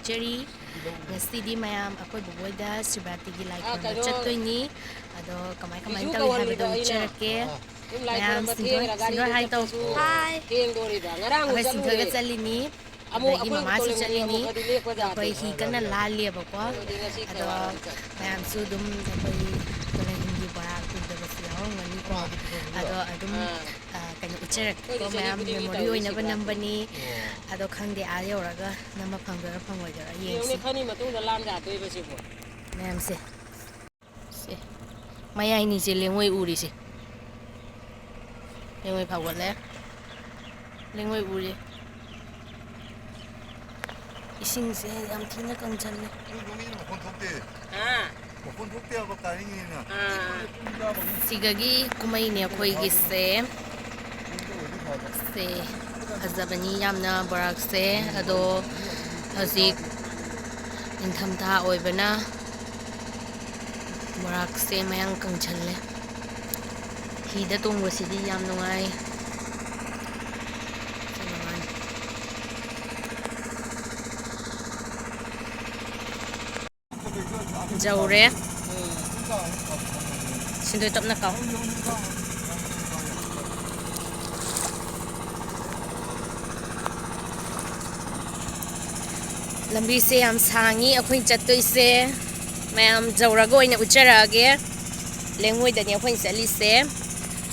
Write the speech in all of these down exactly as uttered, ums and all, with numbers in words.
ꯆꯔꯤ꯫ ꯉꯁꯤꯗꯤ ꯃꯌꯥꯝ ꯑꯩꯈꯣꯏ ꯕꯣꯕꯣꯏꯗ ꯁꯤꯕꯔꯥꯇ꯭ꯔꯤꯒꯤ ꯂꯥꯏ ꯈꯨꯔꯨꯝꯕ ꯆꯠꯇꯣꯏꯅꯤ꯫ ꯑꯗꯣ ꯀꯃꯥꯏ ꯀꯃꯥꯏꯅ ꯇꯧꯏ ꯍꯥꯏꯕꯗꯣ ꯎꯠꯆꯔꯛꯀꯦ꯫ ꯃꯌꯥꯝ ꯁꯤꯡꯊꯣꯏ, ꯁꯤꯡꯊꯣꯏ ꯍꯥꯏ ꯇꯧ꯫ ꯍꯥꯏ꯫ ꯑꯩꯈꯣꯏ ꯁꯤꯡꯊꯣꯏꯒ ꯆꯠꯂꯤꯅꯤ꯫ ꯑꯗꯒꯤ ꯃꯃꯥꯁꯨ ꯆꯠꯂꯤꯅꯤ꯫ ꯑꯩꯈꯣꯏ ꯍꯤ ꯀꯟꯅ ꯂꯥꯜꯂꯤꯑꯕꯀꯣ꯫ ꯑꯗꯣ ꯃꯌꯥꯝꯁꯨ ꯑꯗꯨꯝ ꯑꯩꯈꯣꯏ ꯇꯨꯔꯦꯜꯒꯤ ꯕꯣꯔꯥ ꯎꯗꯕꯁꯨ ꯌꯥꯎꯔꯝꯒꯅꯤꯀꯣ꯫ ꯑꯗꯣ ꯑꯗꯨꯝ, ꯑ, ꯀꯩꯅꯣ ꯎꯠꯆꯔꯛꯀꯦꯀꯣ, ꯃꯌꯥꯝ memory ꯑꯣꯏꯅꯕ ꯅꯝꯕꯅꯤ꯫ ꯑꯗꯣ ꯈꯪꯗꯦ, ꯑꯥ ꯌꯧꯔꯒ ꯅꯝꯕ ꯐꯪꯗꯣꯏꯔꯥ ꯐꯪꯉꯣꯏꯗꯣꯏꯔꯥ ꯌꯦꯡꯁꯤ꯫ ꯃꯌꯥꯝꯁꯦ꯫ ꯁꯦ, ꯃꯌꯥꯏꯅꯤꯁꯦ ꯂꯦꯡꯉꯣꯏ ꯎꯔꯤꯁꯦ꯫ ꯂꯦꯡꯉꯣꯏ ꯐꯥꯎꯒꯠꯂꯦ꯫ ꯂꯦꯡꯉꯣꯏ ꯎꯔꯤ꯫ ꯏꯁꯤꯡꯁꯦ ꯌꯥꯝ ꯊꯤꯅ ꯀꯪꯁꯜꯂꯦ꯫ ꯅꯣꯏ ꯃꯈꯣꯟ ꯊꯣꯛꯇꯦ꯫ ꯍꯥ? ꯃꯈꯣꯟ ꯊꯣꯛꯇꯦ ꯍꯥꯏꯕ, ꯇꯥꯅꯤꯡꯉꯤꯅ꯫ ꯑꯥ꯫ ꯁꯤꯒꯒꯤ ꯀꯨꯝꯍꯩꯅꯦ ꯑꯩꯈꯣꯏꯒꯤꯁꯦ꯫ ꯁꯦ, ꯐꯖꯕꯅꯤ ꯌꯥꯝꯅ ꯕꯣꯔꯥꯛꯁꯦ꯫ ꯑꯗꯣ ꯍꯧꯖꯤꯛ ꯅꯤꯡꯊꯝꯊꯥ ꯑꯣꯏꯕꯅ ꯕꯣꯔꯥꯛꯁꯦ ꯃꯌꯥꯡ ꯀꯪꯁꯜꯂꯦ꯫ ꯍꯤꯗ ꯇꯣꯡꯕꯁꯤꯗꯤ ꯌꯥꯝ ꯅꯨꯡꯉꯥꯏ꯫ ꯌꯧꯔꯦ꯫ ꯁꯤꯡꯗꯣꯏ ꯇꯞꯅ ꯀꯥꯎ꯫ ꯂꯝꯕꯤꯁꯦ ꯌꯥꯝ ꯁꯥꯡꯉꯤ ꯑꯩꯈꯣꯏꯅ ꯆꯠꯇꯣꯏꯁꯦ꯫ ꯃꯌꯥꯝ ꯌꯧꯔꯒ ꯑꯣꯏꯅ ꯎꯠꯆꯔꯛꯑꯒꯦ꯫ ꯂꯦꯡꯉꯣꯏꯗꯅꯤ ꯑꯩꯈꯣꯏꯅ ꯆꯠꯂꯤꯁꯦ꯫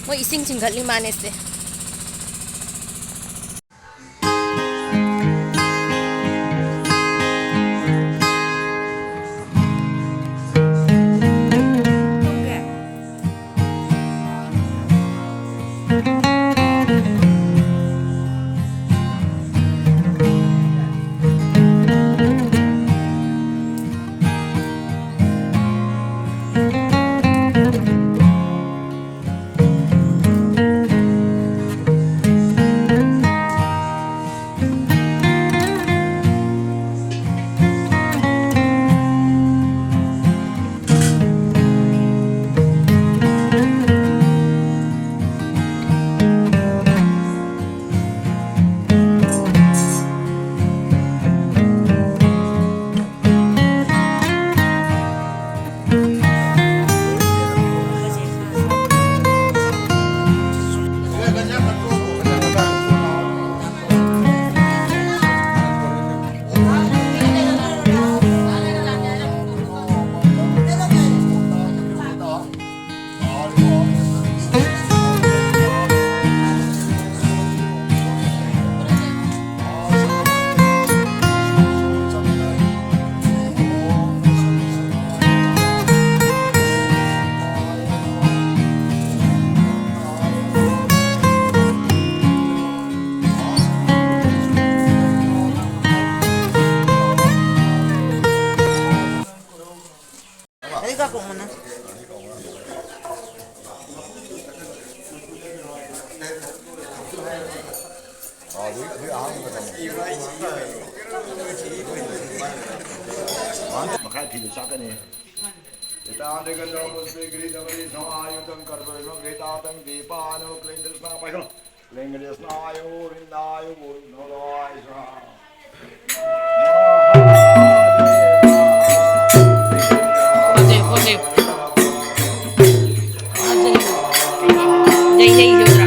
ꯃꯣꯏ ꯏꯁꯤꯡ ꯆꯤꯡꯈꯠꯂꯤ ꯃꯥꯅꯦ ꯁꯦ꯫ ꯀꯣꯛꯃꯅ꯫ ꯃꯈꯥꯏ ꯐꯤꯗꯨ ꯆꯥꯛꯀꯅꯤ꯫ ꯏꯇꯥꯗꯤ ꯒꯟꯙ ꯄꯨꯁ꯭ꯄꯤ ꯒ꯭ꯔꯤꯇ ꯋꯔꯤ ꯁꯃꯥꯌꯨꯛꯇꯝ ꯀꯔꯄꯨꯔ ꯒ꯭ꯔꯤꯇꯥꯇꯪ ꯗꯤꯄꯥꯅꯣ ꯀ꯭ꯂꯤꯡ ꯀ꯭ꯂꯤꯡ ꯀ꯭ꯂꯤꯡ ꯀ꯭ꯂꯤꯡ꯫ ꯍꯧꯖꯤꯛ, ꯍꯧꯖꯤꯛ꯫ ꯍꯧꯖꯤꯛ꯫ ꯌꯩ, ꯌꯩ, ꯌꯩꯗ꯭ꯔꯥ?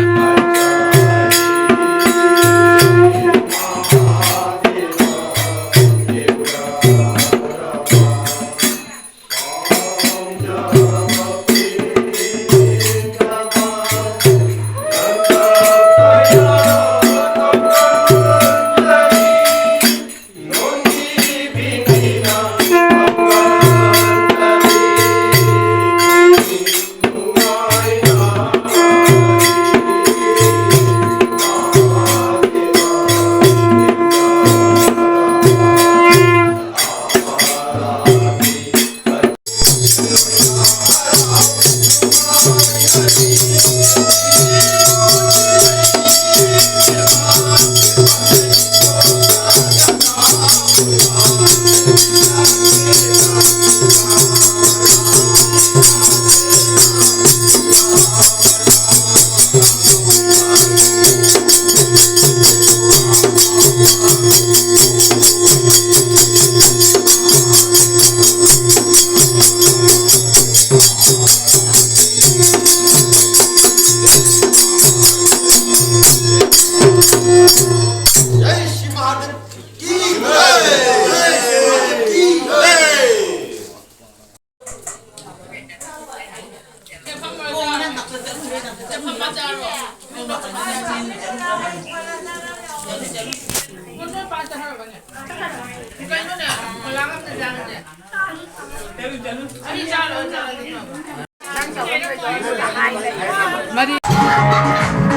ꯃꯔꯤ꯫